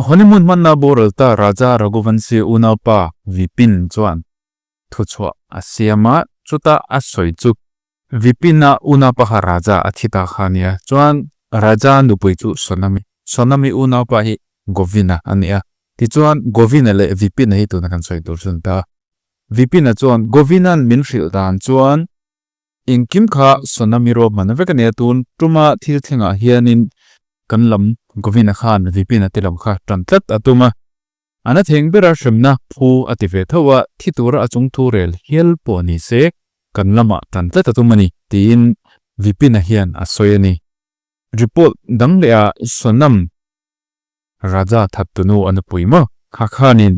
Honeymoon hmanna boral ta Raja Raghuvanshi unaupa Vipin chuan thuchhuah a siam a, chuta a sawi chu Vipin-a unaupa kha Raja a thi ta kha a nia. Chuan Raja nupui chu Sonami, Sonami unaupa hi Govina a ni a. Tichuan Govina leh Vipin-a hi tuna kan sawi tur chu a ni ta a. Vipin-a chuan Govina'n min hrilh dan chuan Engkim kha Sonami ruahmanna vek a nia, tun tuma thil thlengah hianin kan lam Govina khan Vipin a ti lo kha tan tlat a tum a. A na theng bera hremna phu a ti ve tho a, thi tura a chung thu rel hial pawh ni se kan lamah tan tlat a tum a ni, tiin Vipin-a hian a sawi a ni. Report dang leh ah Sonam Raja thattunu a nupui maw? Kha khanin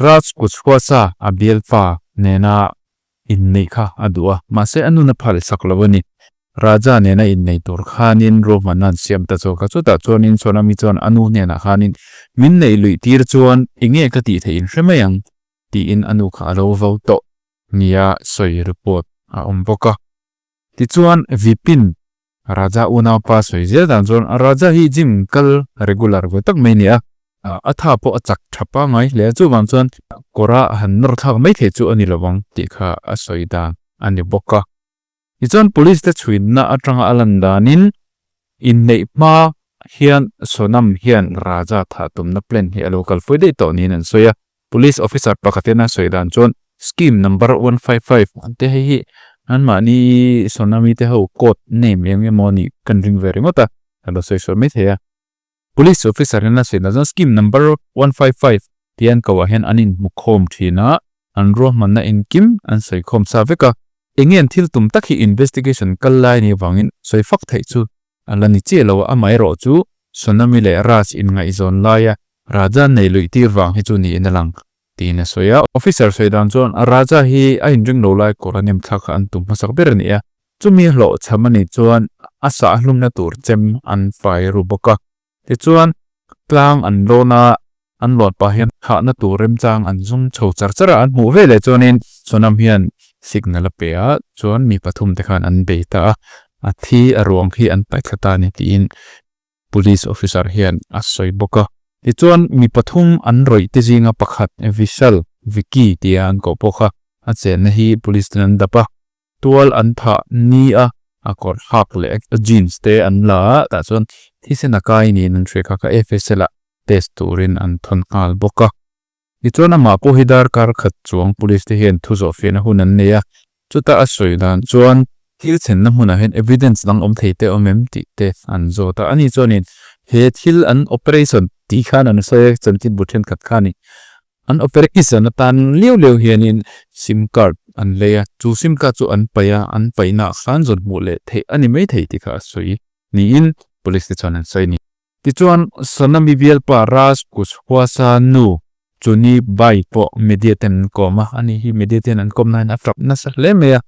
Raj Kuchhuasa a bialpa nena inneih kha a duh a, mahse a nun a phal sak lo a ni. Raja nena innei tur khanin ruahmanna an siam ta zawk a, chutah chuanin Sonami chuan a nu hnenah khanin min neih luih tir chuan enge ka tih theih in hre mai ang tiin a nu kha a lo vo tawh nia sawi report a awm bawk a. Tichuan Vipin Raja unaupa sawi zel dan chuan Raja hi gym kal regular ve tak mai a ni a, a tha pawh a chak tha pangngai hle a, chuvang chuan kawra han nawr thlak mai thei chu a ni lovang tih kha a sawi dan a ni bawk a. Tichuan police te chhuinna atanga a lan danin inneih hma hian Sonam hian Raja thah tumna plan hi a lo kalpui daih tawh niin an sawi a, Police officer pakhatin a sawi dan chuan scheme number 155 an te hei hi anmahni Sonami te ho code name eng emaw nih kan ring ve ringawt a, ka lo sawi sawi mai thei a. Police officer in a sawi dan chuan scheme number 155 tih an koh ah hian an inhmu khawm thin a, an ruahmanna engkim an sawi khawm sa vek a, enge an thil tum tak hi investigation kal lai anih avangin sawi fak theih chu a la ni chiah lo a, amaherawh chu Sonami leh Raj inngaihzawn laia Raja nei luih tir vang hi chu niin a lang, tiin a sawi a. Officer sawi dan chuan Raja hi a inring lo lai kawr a nem thlak kha an tum hmasak ber a ni a, chumi hlawhchham a nih chuan a sah hlumna tur chem an fai ru bawk a. Tichuan, tlang an lawn a, an lawn pah hian hahna tur remchang an zum chho char char a, an hmuh ve leh chuanin Sonam hian signal a pe a, chuan mi pathum te khan an bei ta a, a thi a ruang hi an paih thla ta a ni tiin Police officer hian a sawi bawk a. Tichuan, mi pathum an rawih te zinga pakhat Vishal, Vicky tia an koh pawh kha a chenna hi police ten an dap a. Tual an thah ni a, a kawr hak leh a jeans te an la a, tah chuan thisen a kai niin an hria kha kha FSL ah test turin an thawn nghal bawk a. Tichuan amah pawh hi darkar khat chuang police te hian thu zawhfiahna hun an nei a, chuta a sawi dan chuan thil thlenna hmunah hian evidence dang awm thei te awm em tih te an zawt a, ani chuanin he thil an operation tih khan an sawi a, chanchinbu thenkhat khanin an operation atan liau liau hianin sim card an lei a, chu sim card chu an paih a, an paihnaah khan zawn hmuh leh theih a ni maithei tih kha a sawi niin police te chuan an sawi a ni. Tichuan, Sonami bialpa Raj Kushwaha nu Chuni Bai pawh media ten an kawm a, ani hi media ten an kawm nain a tap nasa hle mai a.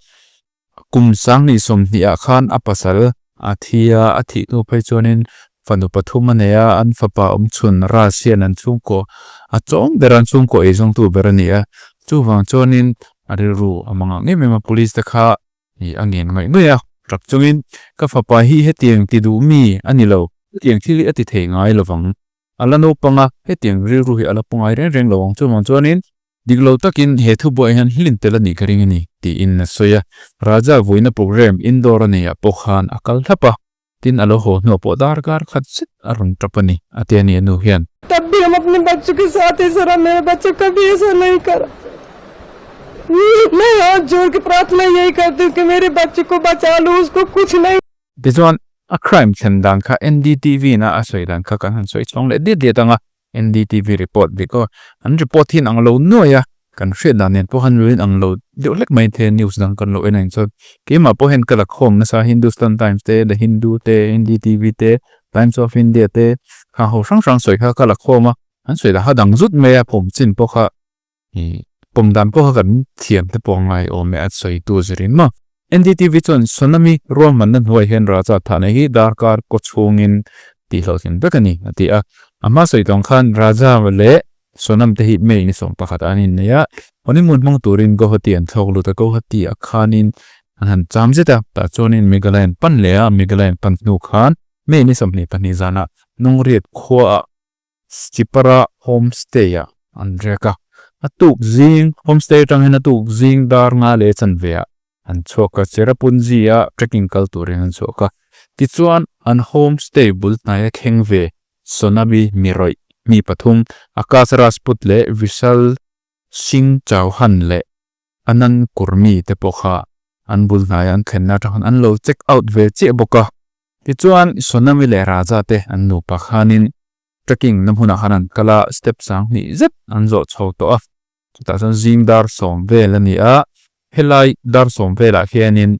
Kum sanghnih sawmhnih ah khan a pasal a thi a, a thih hnu phei chuanin fanu pathum a nei a, an fapa awmchhun Raj hian an chhungkaw a chawng ber a, an chhungkaw eizawngtu ber a ni a. Chuvang chuanin a rilru a mang ang em em a, police te kha Ih a ngen ngaih ngaih a, tap chungin ka fapa hi hetiang ti duh mi a ni lo, hetiang thil hi a ti thei ngai lo vang. A la naupang a, hetiang rilru hi a la pu ngai reng reng lo ang. Chuvang chuanin dik lo takin he thubuai hian hlin tel a nih ka ring a ni, tiin a sawi a. Raja vuina programme indoor a neiah pawh khan a kal thlap a, tin a lo haw hnuah pawh darkar khat zet a rawn tap a ni, a ti a ni a nu hian. Tab bhi hum apne bachcho ke saath hai sara mera bachcha kabhi aisa nahi kara. Main haath jod ke prarthna yahi karti hu ki mere bachche ko bacha lo usko kuch nahi. Tichuan a crime thlen dan kha NDTV na a sawi dan kha kan han sawi chhawng leh diat diat ang a, NDTV report bik aw. An report hi an ang lo nuai a, kan hriat dan nen pawh han lo in ang lo deuh hlek mai thei a news dang kan lo en ang chuan. Keimah pawh hian ka la khawm nasa Hindustan Times te, The Hindu te, NDTV te, Times of India te kha ho hrang hrang sawi kha ka la khawm a, an sawi dah kha dang zut mai a, pawm chin pawh kha ih pawm dan pawh kha kan thiam te pawh a ngai awm e a sawi tu zirin maw. NDTV chuan Sonami ruahmanna hnuai hian Raja Thane hi darkar kaw chhungin tihhlawhtlin vek a ni a ti a. A hma sawi tawng khan Raja leh Sonam te hi May ni 11 ah an innei a, honeymoon hmang turin Guwahati an thlawk lut a, Guwahati ah khanin an han cham zet a, tah chuanin Meghalaya an pan leh a, Meghalaya an pan hnu khan May ni 22 zanah Nungriat khuaah. Skipara homestay-ah an riak a. A tuk zing, homestay atang hian a tuk zing dar nga leh chanve ah an chhuak a, Cherrapunji-a trekking kal turin an chhuak a. Tichuan an homestay bul hnaia thleng ve Sonami Mirawih mi pathum, Akash Rajput leh Vishal Singh Chauhan leh Anand Kurmi te pawh kha an bul hnaia an thlenna atang khan an lo check out ve chiah bawk a. Tichuan Sonami leh Raja te an nupa khanin trekking na hmunah khan an kal a, step sang hnih zet an zawh chho tawh a, chutah chuan zing dar sawm vel a ni a, helai dar sawm velah hianin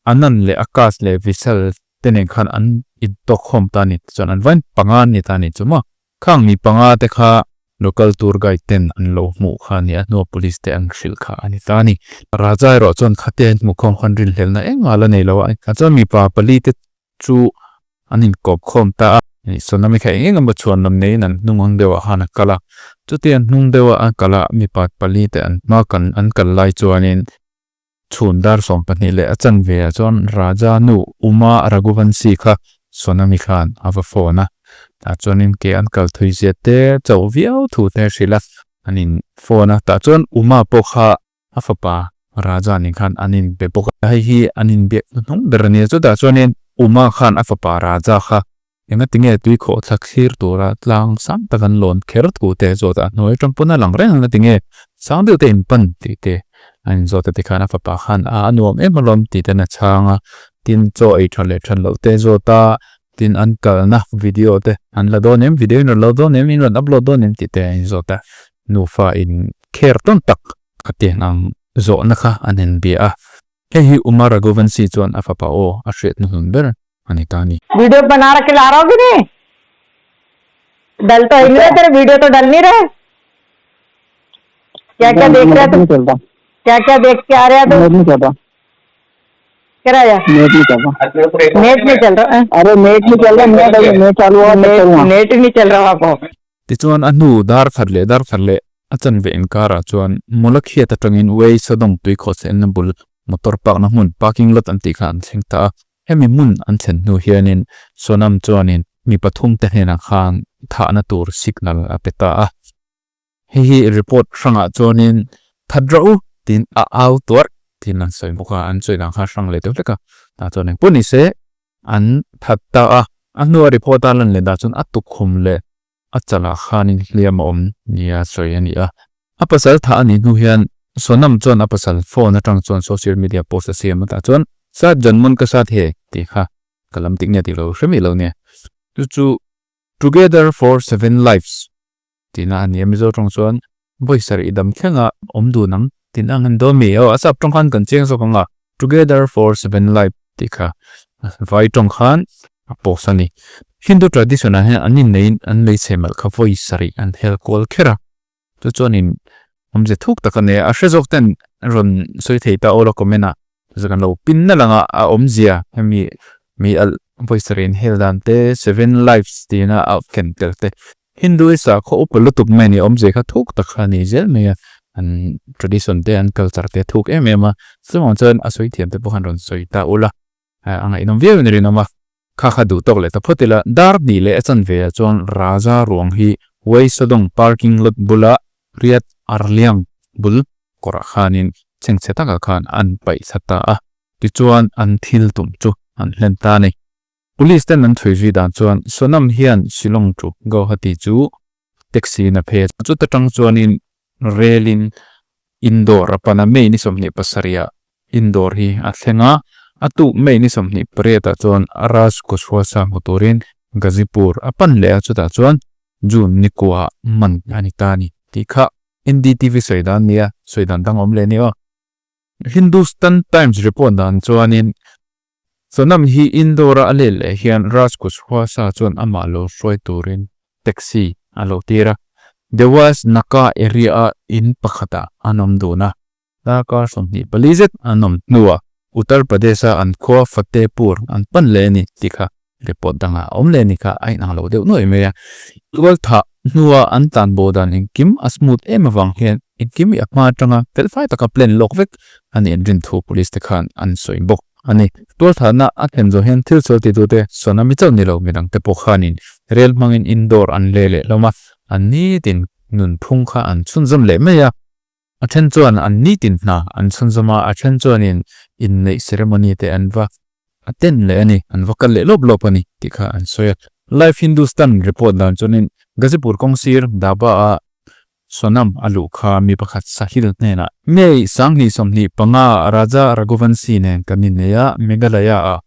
Anand leh Akash leh Vishal te nen khan an intawk khawm ta a ni, tichuan an vain panga an ni ta a ni chu maw, khang mi panga te kha local tour guide ten an lo hmuh kha a ni a, hnuah police te an hrilh kha a ni ta a ni. Raja erawh chuan khate an hmuh khawm khan rinhlelna engmah la nei lo a, chuan mipa pali te chu an inkawp khawm ta a. Sonami kha eng eng emaw chhuan lam neiin an hnung ang deuhah khan a kal a. Chutia an hnung deuha a kal a, mipa pali te an hma kan an kal lai chuanin chhun dar 12 leh a chanve ah chuan Raja nu Uma Raghuvanshi kha Sonami khan a va phone a. Tah chuanin ke an kal thui zia te chauh viau thu te a hrilh a, an in phone a. Tah chuan Uma pawh kha A fapa Raja nen khan an inbe bawk a, hei hi an inbiak hnuhnung ber a nia. Chutah chuanin Uma khan a fapa Raja kha enga tinge tui khawh thla thlir tura tlang sang tak an lawn kher thu te zawt a, hnuai atang pawn a lang reng ang a tinge sang deuh te in pan tih te a inzawt a tikhan a fapa khan a a nuam em alawm tih ten a chhang a, tin chaw ei tha leh tha loh te zawt a, tin an kalna video te an la dawn em, video in rawn lo dawn em, in rawn upload dawn em tih te a inzawt a, nufa in kher tawn tak A tiang ang zawhna kha an en bia a, hei hi Uma Raghuvanshi chuan a fapa aw a hriat hnuhnun ber a ni ta a ni. Video बना रखे ला रहा हूँ कि नहीं डल तो ही नहीं रहा तेरे वीडियो तो डल नहीं रहे क्या क्या नहीं देख रहा नेट तू नहीं चलता क्या क्या देख के आ रहा तू नेट नहीं चलता क्या आया नेट नहीं चलता नेट नहीं चल रहा अरे नेट नहीं चल रहा नेट अभी नेट चालू हुआ तब नेट करूँगा नेट नहीं चल रहा आपको Tichuan a hnu dar khat leh dar khat leh a chanve inkarah chuan Mawlakhiat atangin Way Sadawng tui khawhchhenna bul motor park na hmun parking lot an tih kha an thleng ta a. Hemi hmun an thlen hnu hianin Sonam chuanin mi pathum te hnenah khan thahna tur signal a pe ta a. Hei hi report hrangah chuanin that rawh u tiin a au tuarh tiin an sawi bawk a, an sawi dan kha hrang leh deuh hlek a, tah chuan engpawh ni se an that ta a, a hnua report a lan leh dah chuan a tukhum leh a chalah khanin hliam a awm nia sawi a ni a. A pasal thah a nih hnu hian Sonam chuan a pasal phone atang chuan social media post a siam a, tah chuan Sat Janmon ka sat he tih kha ka lam tik nia tih lo hre miah lo nia, chu chu Together for Seven Lives Tina a ni a, Mizo tawng chuan vawi sarih dam thlenga awm dun ang tina ang an dawn mi aw, a sap tawng khan kan chiang zawk ang a, Together for seven life tih kha vai tawng khan a post a ni. Hindu tradition ah hian an inneiin an hmeichhe malh kha vawi sarih an hel kual kher a, chu chuanin awmze thuk tak a nei a, a hre zawk ten rawn sawi thei ta aw la comment ah Chu kan lo pin nalh anga a awmzia hemi mi alh vawi sarih in hel dan te seven lives tina a ken tel te Hindu sakhaw upa lutuk mai a ni awmzia kha thuk tak kha a ni zel mai a an tradition te an culture te a thuk em em a chuvang chuan a sawi thiam te pawh khan rawn sawi ta ula a ngaihnawm viau in a rinawm a kha kha duh tawk leh ta phawt ila dar hnih leh a chanve ah chuan Raja ruang hi Weisadong parking lot bula Riat Arliang bul kawrah khanin chhengchhe takah khan an paih thla ta a tichuan an thil tum chu an hlen ta a ni. Police ten an chhui zui dan chuan Sonam hian Shillong to Guwahati chu taxi in a phei a, chuta tang chuanin rel in Indore a pan a, May ni 27 ah Indore hi a thleng a, a tuk May ni 28 ah chuan Raj Kushwaha hmu turin Ghazipur a pan leh a, chutah chuan June ni kuah man a ni ta a ni tih kha NDTV sawi dan a ni a, sawi dan dang a awm leh a ni aw. Hindustan Times report dan chuanin Sonam hi Indore-a a let leh hian Raj Kushwaha chuan amah lo hruai turin taxi a lo tir a. Dewas Naka area-a in pakhatah an awm dun a, darkar 24 zet an awm hnuah Uttar Pradesh-a an khua Fatehpur an pan leh a ni tih kha report dangah a awm leh a ni kha a inang lo deuh nuaih mai a. Tual thah hnua an tlanbo dan engkim a smooth em avang hian engkim hi a hma atanga felfai taka plan lawk vek a nih an rin thu police te khan an sawi bawk a ni. Tual thahna a thlen zawh hian thil sual titute sawn a mi chauh ni lo midang te pawh khanin rel hmangin indoor an le leh hlawm a. An nitin nunphung kha an chhunzawm leh mai a. A then chuan an nitin hna an chhunzawm a, a then chuanin inneih ceremony te an va attend leh a ni, an va kal leh lawp lawp a ni tih kha an sawi a. Live Hindustan report dan chuanin Ghazipur kawngsir dhaba ah Sonam a luh kha mi pakhat Sahil hnenah May 2025 Raja Raghuvanshi nen kan innei a, Meghalaya ah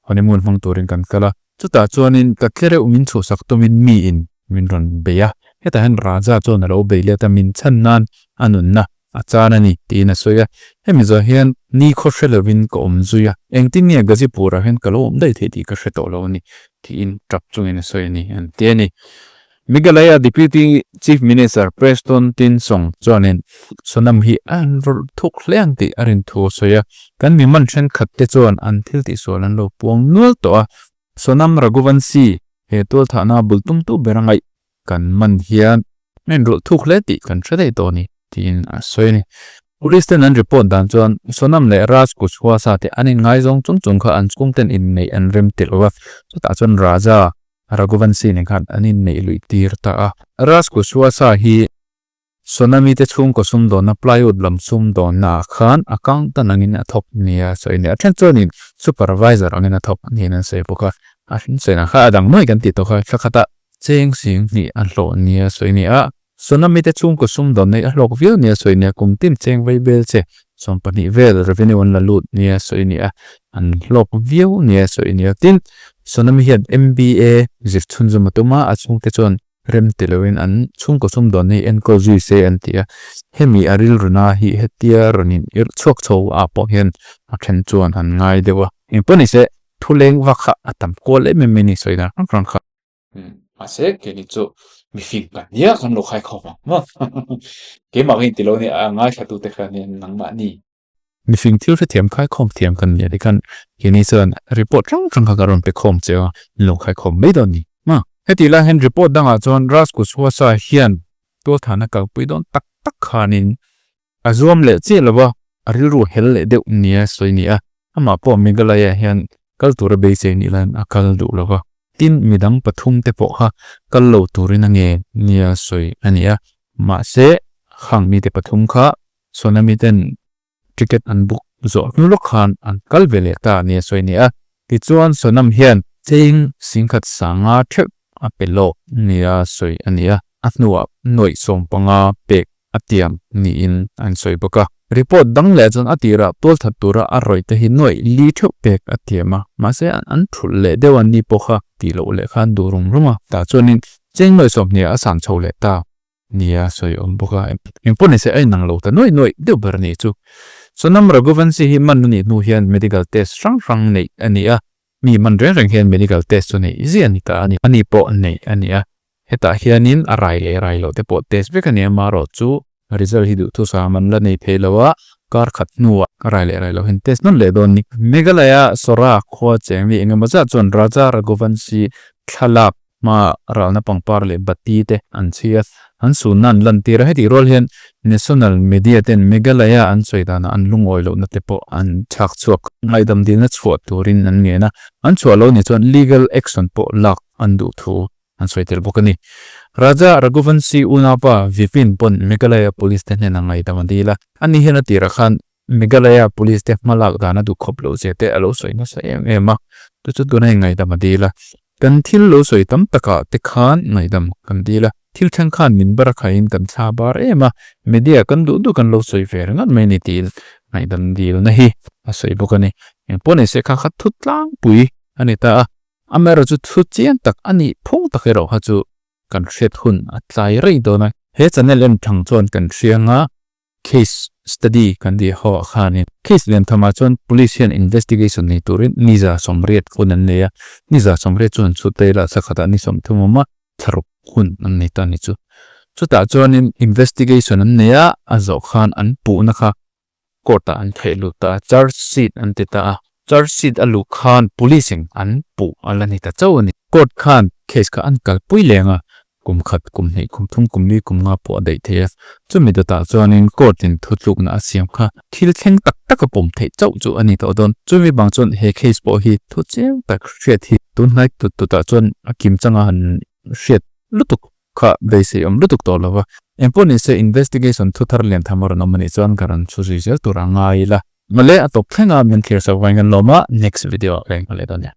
honeymoon hmang turin kan kal a, chutah chuanin ka tlereuh min chhuhsak tumin miin min rawn bei a, hetah hian Raja chuan a lo bei let a, min chhan nan a nunna a chan a ni tiin a sawi a, hemi zawh hian ni khaw hre lovin ka awm zui a, engtin nge Ghazipur ah hian ka lo awm daih theih tih ka hre tawh lo a ni tiin tap chungin a sawi a ni an ti a ni. Meghalaya Deputy Chief Minister Preston Tinsong chuanin Sonam hi a rawlh thuk hle ang tih a rin thu a sawi a, kan mi man thenkhat te chuan an thil tihsual an lo puang nual tawh a, Sonam Raghuvanshi he tualthahna bul tumtu ber a ngaih kan man hian a inrawlh thuk hle tih kan hre daih tawh a ni tiin a sawi a ni. Police ten an report dan chuan Sonam leh Raj Kushwaha te an inngaizawng chung chung kha an chhungten inneih an rem tirh lo a, chutah chuan Raja Raghuvanshi nen khan an inneih luih tir ta a. Raj Kushwaha hi Sonami te chhungkaw sumdawnna plywood lam sumdawnna ah khan accountant angin a thawk nia sawi a ni. A then chuanin supervisor angin a thawk niin an sawi bawk a. A hring sawi dan kha a dang nuai kan tih tawh kha thla khatah cheng sing hnih a hlawh nia sawi a ni a. Sonami te chhungkaw sumdawnna hi a hlawk viau nia sawi a ni a, kum tin cheng vei vel che 20 vel revenue an la lut nia sawi a ni a, an hlawk viau nia sawi a ni a. Tin, Sonami hian MBA zir chhunzawm a tum a, a chhungte chuan rem ti loin an chhungkaw sumdawnna hi enkawl zui se an ti a. Hemi a rilruna hi hetia rawn in irh chhuak chho ah pawh hian a then chuan an ngai deuh a. Engpawh ni se, thu leng vak kha a tam kual em em mai ni sawi dan hrang hrang kha. Mahse, keini chu mifing kan nia kan lo khai khawp ang maw? Keimah ka inti lo nia, a ngaithlatute kha nia nangmahni. Mifing thil hrethiam khaikhawm thiam kan nia tikhan keini chuan report hrang hrang kha ka rawn pe khawm che a, min lo khaikhawm mai dawn ni maw? Heti lai hian report dangah chuan Raj Kushwaha hian tualthahna kalpui dawn tak tak khanin A zuam leh chiah lo a, a rilru hel leh deuh nia sawi ni a, amah pawh Meghalaya hian kal tura beisei nih laiin a kal duh lo va. Tin, midang pathum te pawh kha kal lo turin a nge nia sawi a ni a, mahse khang mite pathum kha Sonami ten ticket an book zawh hnu lawk khan an kal ve leh ta nia sawi a ni a. Tichuan Sonam hian cheng singkhat sanga theuh a pe lawk nia sawi a ni a, a hnuah nuaih 15 pek a tiam niin an sawi bawk a. Report dang leh chuan a tirah tualthat tura a rawih te hi nuaih li theuh pek a tiam a, mahse an thulh leh deuh a ni pawh kha tih loh leh khan duh rum rum a. Tah chuanin cheng nuaih 20 a sang chho leh ta nia sawi awm bawk a, engpawh nise a inang lo ta nuaih nuaih deuh ber a nih chu. Sonam Raghuvanshi hi man a nih hnu hian medical test hrang hrang neih a ni a, mi man reng reng hian medical test chu neih ziah a ni ta a ni. Ani pawh neih a ni a, Hetah hianin a rai leh rai loh te pawh test vek a ni a, marawh chu result hi duhthusam an la nei thei lo a, kar khat hnuah a rai leh rai loh hian test nawn leh dawn a ni. Meghalaya Sora khua cheng mi engemaw zat chuan Raja Raghuvanshi thlalak hmaa ralna pangpar leh bati te an chhi a, an sunna an lantir a, hetih rual hian National Media ten Meghalaya an sawi danah an lungawi lohna te pawh an chhak chhuak. Ngaihdam dilna chhuah turin an ngen a, an chhuah lo ni chuan legal action pawh lak an duh thu an sawi tel bawk a ni. Raja Raghuvanshi unaupa Vipin pawn Meghalaya Police te hnenah ngaihdam a dil a, ani hian a tirah khan Meghalaya Police te hmalak dan a duh khawp loh zia te a lo sawi nasa em em a, chu chu tunah hian ngaihdam a dil a. Kan thil lo sawi tam takah te khan ngaihdam kan dil a, thil thleng khan min bar a khaiin kan thla bar em a, media kan duh duh kan lo sawi ve ringawt mai a ni tiin ngaihdam dilna hi a sawi bawk a ni. Engpawh nise kha kha thu tlangpui a ni ta a. Amaherawhchu chu thu chiang tak a nih phung tak erawh kha chu kan hriat hun a tlai rei dawn a. He channel en thang chuan kan hriang a, case study kan tih ho ah khanin case lian thamah chuan police hian investigation nei turin niza 80 hun an nei a, niza 80 chuan chhut daih lah thla khatah ni 30 awm a, thlaruk hun an nei ta a ni chu. Chutah chuanin investigation an nei a, a zawh khan an puhna kha court ah an theih lut ta a, charge sheet an ti ta a, charge sheet a luh khan police in an puh a la ni ta chauh a ni. Court khan case kha an kalpui leng a, kum khat, kum hnih, kum thum, kum li, kum nga pawh a daih thei a, chumi dawtah chuanin court in thutlukna a siam kha thil thleng tak tak a pawm theih chauh chu a ni tawh dawn. Chumi bang chuan he case pawh hi thu chiang tak hriat hi tunhnai tut tutah chuan a kim changa han hriat lutuk. kha beisei awm lutuk tawh lo va. Engpawh ni se investigation thu thar lian tham a rawn awm a nih chuan ka rawn chhu zui zel tur a ngai ila. Mawle a tawp thleng a min thlir sak vangin kan lawm a, next video ah ka inhmu leh dawn nia.